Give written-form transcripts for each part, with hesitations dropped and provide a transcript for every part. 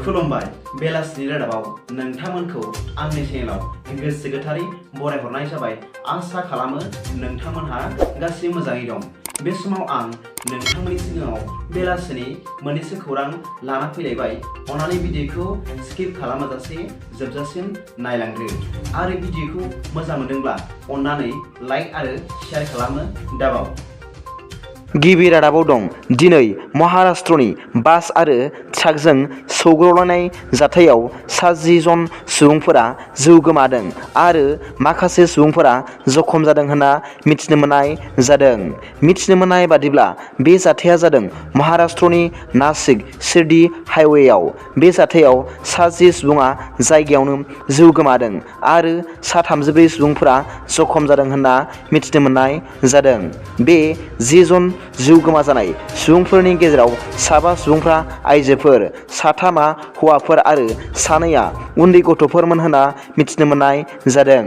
खुलुमबाय बेलासिनि रादाबाव नोंथांमोनखौ आंनि चेनेलाव गोसो गोथारै बरायहरनाय जाबाय। आसा खालामो नोंथांमोनहा गासैबो मोजाङै दं। बे समाव आं नोंथांमोननि सिगाङाव बेलासिनि मोननैसो खौरां लाना फैलायबाय। अन्नानै भिडिअखौ स्किप खालामाजासे जोबजासिम नायलांदो आरो भिडिअखौ मोजां मोनदोंब्ला अन्नानै लाइक आरो शेयार खालामनो दाबाव। गिबि रादाबाव दं दिनै महाराष्ट्रनि बास आरो ट्राकजों सौग्रावलायनाय जाथायाव 10 जन सुबुंफोरा जिउ गोमादों आरो माखासे सुबुंफोरा जखम जादों होनना मिथिनो मोननाय जादों। मिथिनो मोननाय बादिब्ला बे जाथाया जादों महाराष्ट्रनि नासिक शिर्डी हाइवेआव। बे जाथायाव 10 सुबुङा जायगायावनो जिउ गोमादों आरो 34 सुबुंफोरा जखम जादों होनना मिथिनो मोननाय जादों। बे 10 जन जिउ गोमा जानाय सुबुंफोरनि गेजेराव 7 सुबुंफ्रा आइजोफोर, 3 हौवाफोर आरो 2 उन्दै गथ'फोरमोन होनना मिथिनो मोननाय जादों।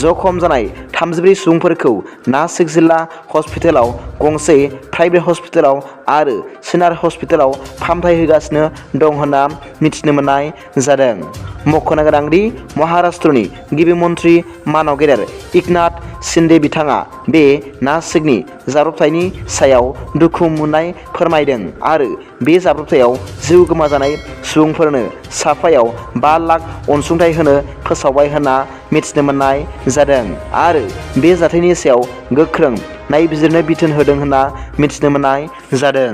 जखम जानाय 34 सुबुंफोरखौ नासिक जिल्ला हस्पिटालाव, गंसे प्राइभेट हस्पिटालाव आरो सोनार हस्पिटालाव फाहामथाय होगासिनो दं होनना मिथिनो मोननाय जादों। मख'नो गोनांदि महाराष्ट्रनि गिबि मन्थ्रि मानव गेदेर एकनाथ शिन्दे बिथाङा बे नासिकनि जाब्रबथायनि सायाव दुखु मोननाय फोरमायदों आरो बे जाब्रबथायाव जिउ गोमाजानाय सुबुंफोरनो साफायाव 5 लाख अनसुंथाइ होनो फोसावबाय होनना मिथिनो मोननाय जादों आरो बे जाथायनि सायाव गोख्रों नायबिजिरनो बिथोन होदों होनना मिथिनो मोननाय जादों।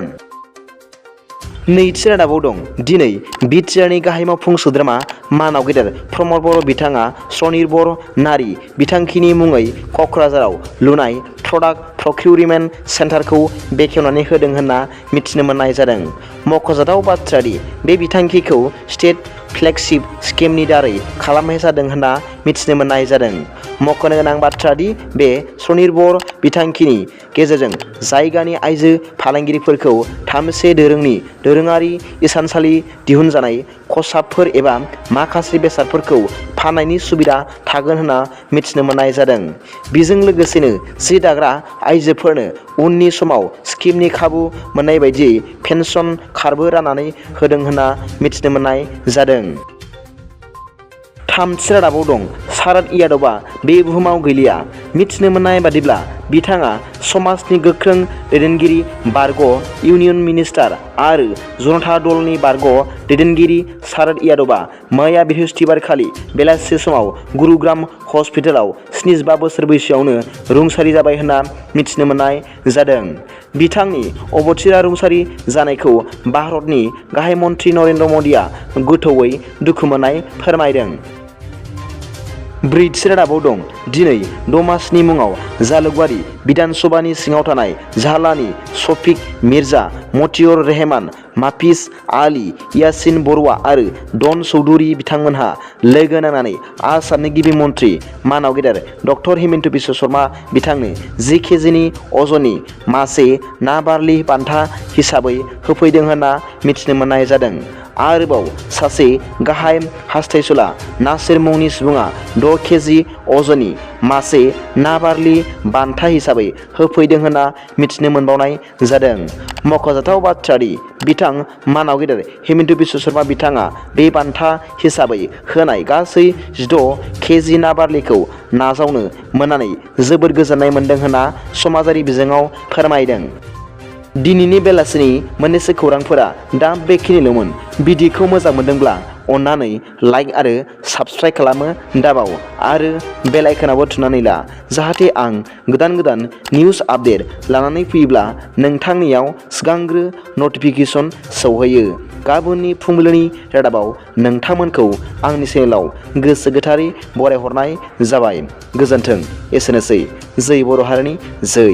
नैथि रादाबाव दं दिनै बिटिआरनि गाहाय मावफुं सोद्रोमा मानव गेदेर प्रमद बर' बिथाङा स्वनिर्भर नारी बिथांखिनि मुङै क'क्राझाराव लुनाय प्रडाक्ट प्रकिउरमेन्ट सेन्टारखौ बेखेवनानै होदों होनना मिथिनो मोननाय जादों। मख'जाथाव बाथ्रादि बे बिथांखिखौ स्टेट फ्लेगशिप स्किमनि दारै खालामनाय जादों होनना मिथिनो मोननाय जादों। मख'नो गोनां बाथ्रादि बे स्वनिर्भर बिथांखिनि गेजेरजों जायगानि आइजो फालांगिरिफोरखौ थामसे दोरोङारि इसानसालि दिहुनजानाय खसाबफोर एबा माखासे बेसादफोरखौ फाननायनि सुबिदा थागोन होनना मिथिनो मोननाय जादों। बेजों लोगोसेनो जि दाग्रा आइजोफोरनो उननि समाव स्किमनि खाबु मोननाय बायदियै पेन्सन कार्डबो राननानै होदों होनना मिथिनो मोननाय जादों। थामथि रादाबाव दं शरद यादवआ बे बुहुमाव गैलिया। मिथिनो मोननाय बादिब्ला बिथाङा समाजनि गोख्रों दैदेनगिरि, बारग' इउनियन मिनिस्टार आरो जनता दलनि बारग' दैदेनगिरि शरद यादवआ मैया बृहस्पतिबारखालि बेलासि समाव गुरुग्राम हस्पिटालाव 75 बोसोर बैसोआवनो रुंसारि जाबाय होनना मिथिनो मोननाय जादों। बिथांनि अबथिरा रुंसारि जानायखौ भारतनि गाहाय मन्थ्रि नरेन्द्र मदिआ गोथौयै दुखु मोननाय फोरमायदों। ब्रैथि रादाबाव दं दिनै दमासिनि मुङाव जालुकबारि बिधान सभानि सिङाव थानाय झालानि शफिक मिर्जा, मतिउर रहमान, माफिज आली, यासिन बरुवा आरो डन चौधुरी बिथांमोनहा लोगो नांनानै आसामनि गिबि मन्थ्रि मानव गेदेर डक्टर हिमन्त बिश्व शर्मा बिथांनो 10 केजिनि अजननि मासे ना बारलि बान्था हिसाबै होफैदों होनना मिथिनो मोननाय जादों। आरोबाव सासे गाहाय हास्थायसुला नासिर मुंनि सुबुङा 6 केजि अजननि मासे ना बारलि बान्था हिसाबै होफैदों होनना मिथिनो मोनबावनाय जादों। मख'जाथाव बाथ्रादि बिथां मानव गेदेर हिमन्त बिश्व शर्मा बिथाङा बे बान्था हिसाबै होनाय गासै 16 केजि ना बारलिखौ नाजावनो मोननानै जोबोद गोजोननाय मोन्दों होनना समाजारि बिजोङाव फोरमायदों। दिनैनि बेलासिनि मोननैसो खौरांफोरा दा बेखिनिल'मोन। भिडिअखौ मोजां मोनदोंब्ला अन्नानै लाइक आरो साबस्क्राइब खालामनो दाबाव आरो बेल आइकनावबो थुनानै ला, जाहाथे आं गोदान निउज आपडेट लानानै फैयोब्ला नोंथांनियाव सिगांग्रो नटिफिकेसन सौहैयो। गाबोननि फुंबिलिनि रादाबाव नोंथांमोनखौ आंनि चेनेलाव गोसो गोथारै बरायहरनाय जाबाय। गोजोन्थों। एसेनोसै। जै बर' हारिनि जै।